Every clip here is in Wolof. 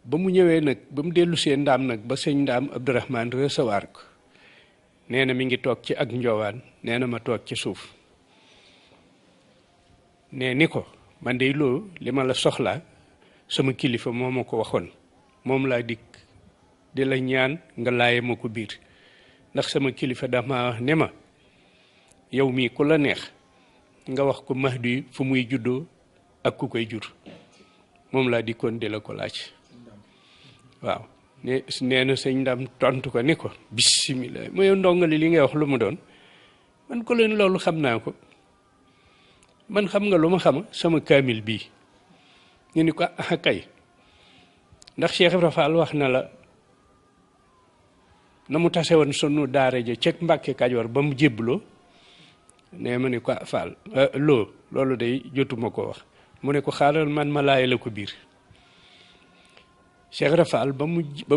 ba mu ñëwee nag ba mu dellu see ndaam nag ba sëñ ndaam Abdourahmane recevoir ko nee na mi ngi toog ci ak njoowaan nee na ma toog ci suuf nee ni ko man de loo li ma la soxlaa sama kilifa moo ma ko waxoon moom laa dikk di la ñaan nga laaye ma ko biir ndax sama kilifa dama wax ne ma yow mii ku la neex nga wax ko Mahdi fu muy juddoo ak ku koy jur moom laa dikkoon di la ko laaj waaw nee na sëñ Ndam tontu ko ni ko bisimilah mooy ndongali li ngay wax lu mu doon man ko leen loolu xam naa ko man xam nga lu ma xama sama kaamil bii ñu ni ko ah kay ndax Cheikh Ibra Fall wax na la na mu tase woon sunu daara ja ceg Mbàkke Kajoor ba mu jébbaloo ne ma ni ko Fall loolu day jotuma ko wax mu ne ko xaaral man ma laay la ko biir Cheikh Ibra Fall ba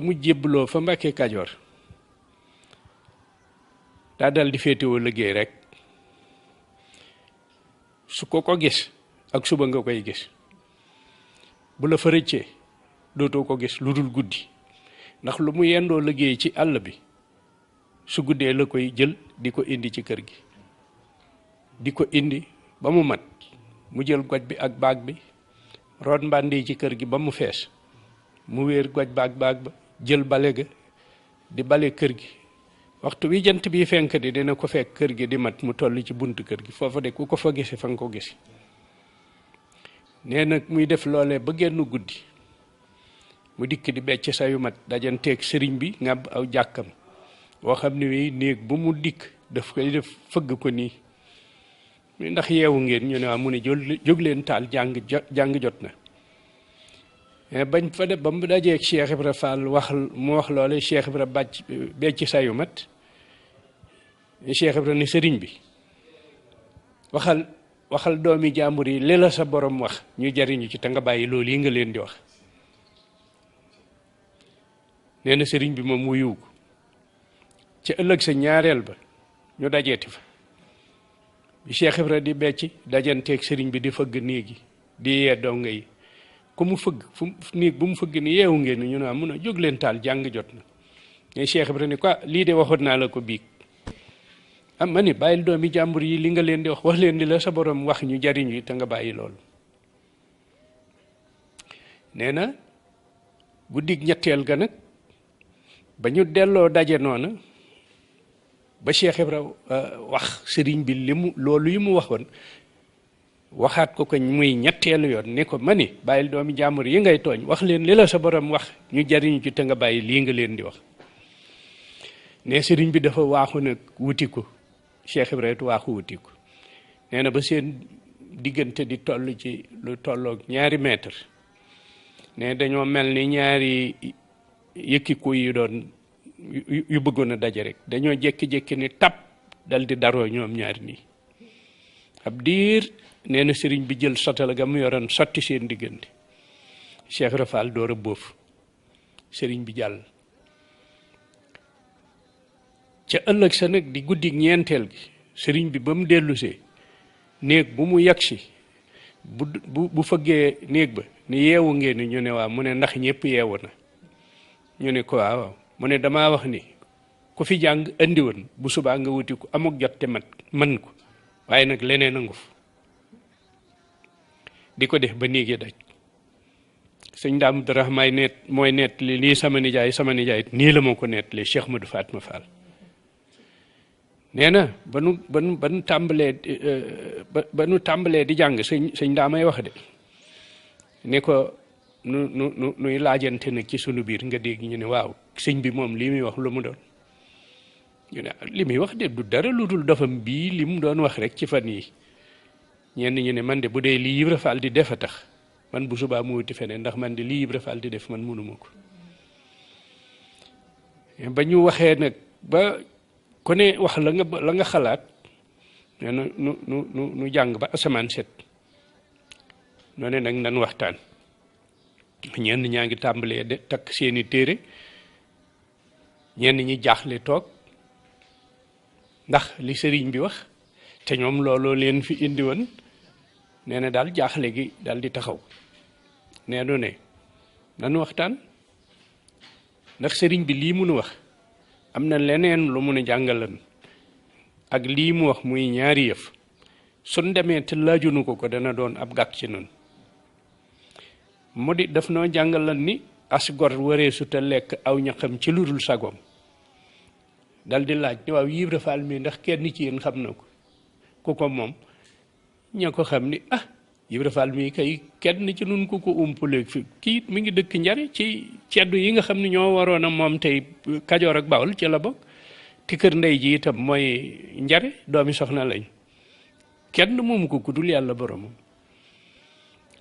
mu jébbaloo fa Mbàkke Kajoor daa dal di féetewoo liggéey rek su ko gis ak suba nga koy gis bu la fa rëccee dootoo ko gis lu dul guddi ndax lu mu yendoo liggéey ci àll bi su guddee la koy jël di ko indi ci kër gi di ko indi ba mu mat mu jël goj bi ak baag bi root mbàndi ci kër gi ba mu fees mu wéer goj baag ba jël bale ga di bale kër gi waxtu wi jant bi fenk di dina ko fekk kër gi di mat mu toll ci buntu kër gi foofa de ku ko fa gise fa nga ko gisi nee nag muy def loolee ba genn guddi mu dikk di becc sayu mat dajanteeg sëriñ bi ngàbb aw jàkkam boo xam ne wi néeg bu mu dikk daf koy def fëgg ko nii ndax yeewu ngeen ñu ne waa mu ne jóg leen taal jàng jot na bañ fa def ba mu dajeeg Cheikh Ibra Fall mu wax loole Cheikh Ibra becc sayu mat Cheikh Ibra ne sëriñ bi waxal doomi jàmbur yi li la sa borom wax ñu jariñu ci te nga bàyyi loolu yi nga leen di wax nee na sëriñ bi moom wuyu ko ci ëllëg sa ñaareel ba ñu dajeeti fa bi Cheikh Ibra di becc dajanteeg sëriñ bi di fëgg néeg yi di yee donga yi ku mu fëgg néeg bu mu fëgg ni yeewu ngeen ñu ne mun a jóg leen taal jàng jot na mais Cheikh Ibra ni quoi lii de waxoon naa la ko biig am ma ni bàyyil doomi jàmbur yi li nga leen di wax leen di la sa borom wax ñu jariñu yi te nga bàyyi loolu nee na guddig ñetteel ga nag ba ñu delloo daje noona ba Cheikh Ibra wax sëriñ bi loolu yi mu waxoon waxaat ko muy ñetteelu yoon ne ko ma ni bàyyil doomi jàmbur yi ngay tooñ wax leen li la sa borom wax ñu jariñu ci te nga bàyyi lii nga leen di wax ne sëriñ bi dafa waaxu nag wuti ko Cheikh Ibra it waaxu wuti ko nee na ba seen diggante di toll ci lu tolloog 2 mètre ne dañoo mel ni ñaari yëkkiku yu doon yu bëggoon a daje rek dañoo jékki-jékki ni tap dal di daroo ñoom ñaari nii ab diir nee na sëriñ bi jël sotala ga mu yoroon sotti seen diggante Cheikh Ibra Fall door a bóof sëriñ bi jàll ca ëllëg sa nag di guddi ñeenteel gi sëriñ bi ba mu dellusee néeg bu mu yagsi bu fëggee néeg ba ni yeewu ngeen ni ñu ne waaw mu ne ndax ñëpp yeewu na ñu ne ko waaw mu ne damaa wax ni ku fi jàng andi woon bu subaa nga wuti ko amuk jot te mën ko waaye nag leneen a ngu fa di ko def ba néeg yi daj sëñ Ndaam Abdourahmane mooy nettali lii sama nijaay nii la moo ko nettali Cheikh Modou Fatma Fall nee na ba nu tàmbalee di jàng sëñ Ndaamay wax de ne ko nuy laajante nag ci sunu biir nga dégg ñu ne waaw sëñ bi moom lii muy wax lu mu doon ñu ne li muy wax de du dara lu dul dofam bii li mu doon wax rek ci fan yi ñenn ñu ne man de bu dee lii Ibra Fall di def a tax man bu subaa mu wuti feneen ndax man de lii Ibra Fall di def man mënuma ko ba ñu waxee nag ba ku ne wax la nga xalaat nee na nu jàng ba asamaan set noonu nag nan waxtaan ñenn ñaa ngi tàmbalee de takk seeni téere ñenn ñi jaaxle toog ndax li sëriñ bi wax te ñoom looloo leen fi indi woon nee na daal jaaxle gi daal di taxaw nee nu ne nanu waxtaan ndax sëriñ bi lii munu wax am na leneen lu mun a jàngalan ak lii mu wax muy ñaari yëf suñ demee te laajunu ko dana doon ab gàkk ci nun mu di daf noo jàngalan ni as gor waree su te lekk aw ñaxam ci lu dul sagoom dal di laaj ni waaw Ibra Faal mi ndax kenn ci yéen xam na ko ku ko moom ña ko xam ni Ibra Faal mi kay kenn ci nun ku ko umpuleeg fi kii mi ngi dëkk Njare ci ceddu yi nga xam ne ñoo waroon a moom tey Kajoor ak Bawol ci la bokk te kër ndey ji itam mooy Njare doomi soxna lañ kenn moomu ko ku dul yàlla boromam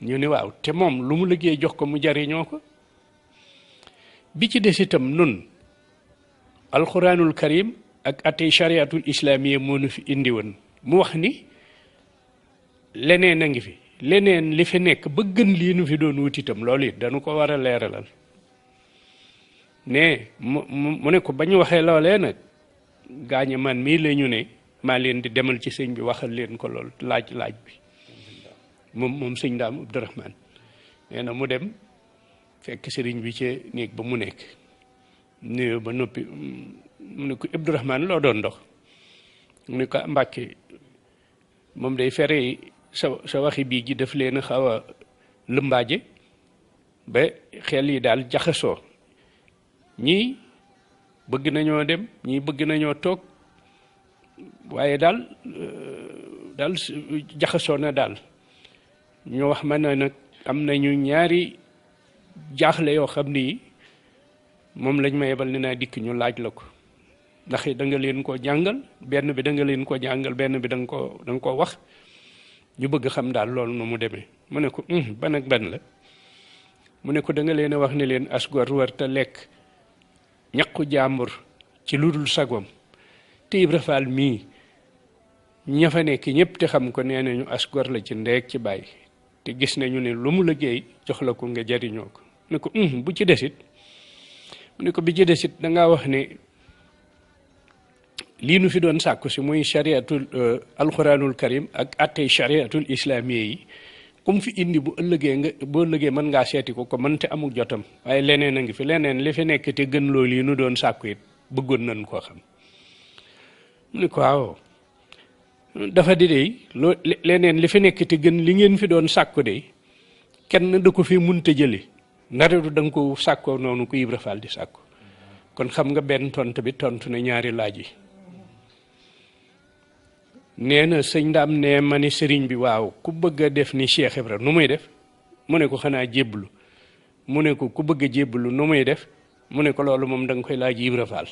ñu ni waaw te moom lu mu liggéey jox ko mu jariñoo ko bi ci des itam nun alquranul karim ak atey chariatul islamiyya moo nu fi indi woon mu wax ni leneen a ngi fi leneen li fi nekk ba gën lii nu fi doon wut itam loolu it dañu ko war a leeralal ne mu ne ko ba ñu waxee loolee nag gaañe man mii la ñu ne maa leen di demal ci sëñ bi waxal leen ko lool laaj bi moom sëñ Daam Abdourahmane nee na mu dem fekk sëriñ bi ci néeg ba mu nekk nuyoo ba noppi mu ne ko Abdourahmane loo doon dox mu ne ko Mbàkke moom day fere sa waxi bii ji daf leen a xaw a lëmbaaje ba xel yi daal jaxasoo ñii bëgg nañoo dem ñii bëgg nañoo toog waaye daal jaxasoo na daal ñu wax ma ne nag am nañu ñaari jaaxle yoo xam ni moom lañ ma yebal ne naa dikk ñu laaj la ko ndax da nga leen ko jàngal benn bi da nga leen ko jàngal benn bi da nga ko wax ñu bëgg xam daal loolu nu mu demee mu ne ko ban ak ban la mu ne ko da nga leen a wax ne leen asgor war te lekk ñaqu jàmbur ci lu dul sagom te Ibra Faal mii ña fa nekk ñëpp te xam ko nee nañu asgor la ci ndeeg ci bàyyi te gis nañu ne lu mu liggéey jox la ko nga jariñoo ko ne ko bu ci desit mu ne ko bi ci desit da ngaa wax ne lii nu fi doon sàkku si muy chariatul alquranul karim ak attey chariatul islamiyya yi comme fi indi bu ëllëgee mën ngaa seeti ko mën te amul jotam waaye leneen a ngi fi leneen li fi nekk te gën loolu yi nu doon sàkku it bëggoon nañ koo xam mu ne ko waaw dafa di dey loo leneen li fi nekk te gën li ngeen fi doon sàkku de kenn da ko fi munta jële ndare du da nga ko sàkkoo noonu ko Ibra Faal di sàkku kon xam nga benn tontu bi tontu na ñaari laaj yi nee na sëñ Daam ne ma ni sëriñ bi waaw ku bëgg a def ni Cheikh Ibra nu muy def mu ne ko xanaa jébbalu mu ne ko ku bëgg a jébbalu nu muy def mu ne ko loolu moom da nga koy laaj Ibra Faal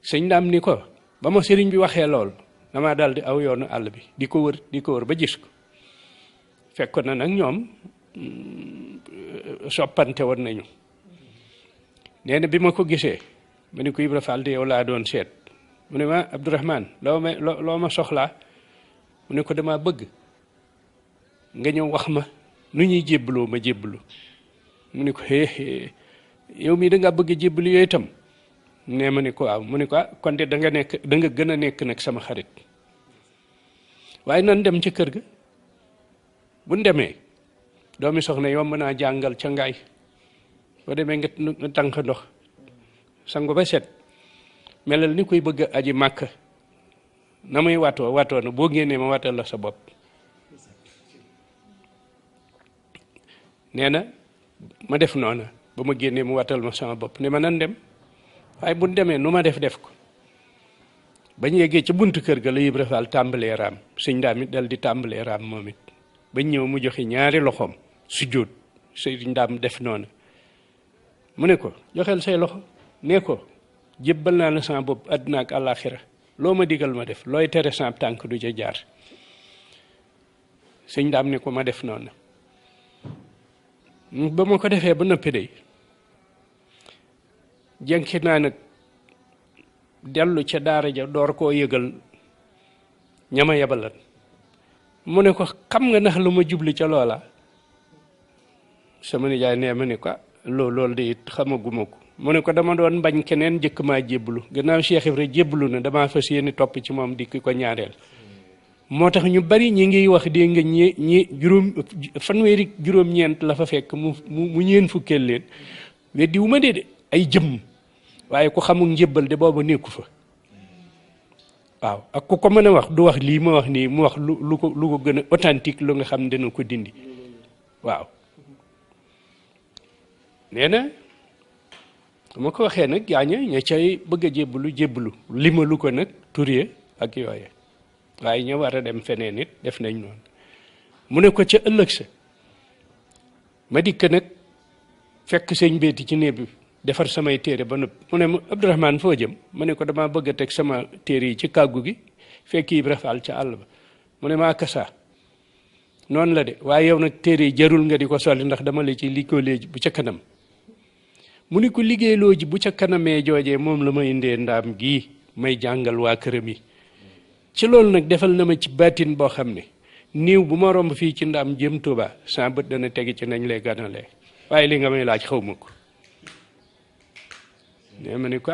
sëñ Daam ni ko ba ma sëriñ bi waxee lool dama daal di aw yoonu àll bi di ko wër ba gis ko fekk na nag ñoom soppante woon nañu nee na bi ma ko gisee ma ne ko Ibra Faal de yow laa doon seet mu ne ma Abdourahmane loo ma soxlaa mu ne ko dama bëgg nga ñëw wax ma nu ñuy jébbaloo ma jébbalu mu ne ko yow mii da nga bëgg jébbalu yooyu itam nee ma ne ko waaw mu ne ko kon de da nga gën a nekk nag sama xarit waaye nan dem ci kër ga buñ demee doomi soxna yomb naa jàngal ca ngaay boo demee nga tànk ndox sangu ba set melal ni koy bëgg a aji màkk na muy watoo na boo génnee ma watal la sa bopp nee na ma def noona ba ma génnee mu watal ma sama bopp ne ma nan dem waaye buñ demee nu ma def ko bañ yeggee ca buntu kër ga la Ibra Faal tàmbalee raam sëñ Daam it dal di tàmbalee raam moom it bañ ñëw mu joxe ñaari loxoom sujjóot sëñ Daam def noona mu ne ko joxeel say loxo nee ko jébbal naa la sama bopp àddina ak àllaaxira loo ma digal ma def looy tere sama tànk du ca jaar sëñ Daam ne ko ma def noonu ba ma ko defee ba noppi day jànki naa nag dellu ca daara ja door koo yëgal ñama yebalan mu ne ko xam nga ndax lu ma jubli ca loola sama nijaay nee ma ne ko loolu de it xamaguma ko mu ne ko dama doon bañ keneen jëkk maa jébbalu gannaaw Cheikh Ibra jébbalu na damaa fas yéene topp ci moom di ko ñaareel moo tax ñu bari ñi ngi wax dégg nga fanweeri juróom-ñeent la fa fekk mu ñeen fukkeel leen weddiwu ma de ay jëmm waaye ku xamul njëbbal de booba nekku fa waaw ak ku ko mën a wax du wax lii ma wax nii mu wax lu ko gën a authentique lu nga xam ne dana ko dindi waaw nee na ma ko waxee nag gaaña ña cay bëgg a jébbalu limalu ko nag turye ak yooye waaye ña war a dem feneen it def nañ noonu mu ne ko ca ëllëg sa ma dikk nag fekk sëñ Béti ci néeg bi defar samay téere ba nëpp mu ne ma Abdourahmane foo jëm ma ne ko dama bëgg a teg sama téere yi ci kàggu gi fekk Ibra Faal ca àll ba mu ne maa kasa noonu la de waaye yow nag téere yi jarul nga di ko solli ndax dama la ci liggéey bu ca kanam mu ni ko liggéeyloo ji bu ca kanamee joojee moom la ma indee ndaam gii may jàngal waa këram yi ci loolu nag defal na ma ci baatin boo xam ne niiw bu ma romb fii ci ndaam jëm Tuuba sa bët dana tegi ci nañ lay ganalee waaye li nga may laaj xaw ma ko ne ma ni ko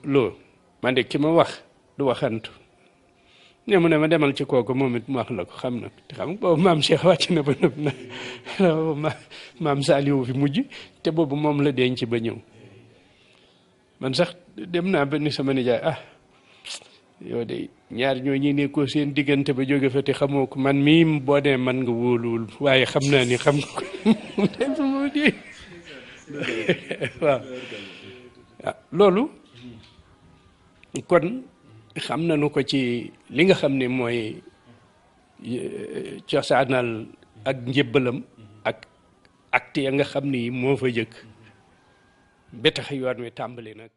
loo man de ki ma wax du waxantu ne mu ne ma demal ci kooku moom it mu wax la ko xam na te xam boobu maam Cheikh wàcc na ba nëb na maam Saliou fi mujj te boobu moom la denc ba ñëw man sax dem naa ba ni sama nijaay yow de ñaar ñoo ñi nekkoo seen diggante ba jóge fa te xamoo ko man mii boo dee man nga wóoluwul waaye xam naa ni xam nga ko waaw loolu kon xam nañu ko ci li nga xam ne mooy cosaanal ak njébbalam ak acte ya nga xam ni moo fa jëkk ba tax yoon wi tàmbali nag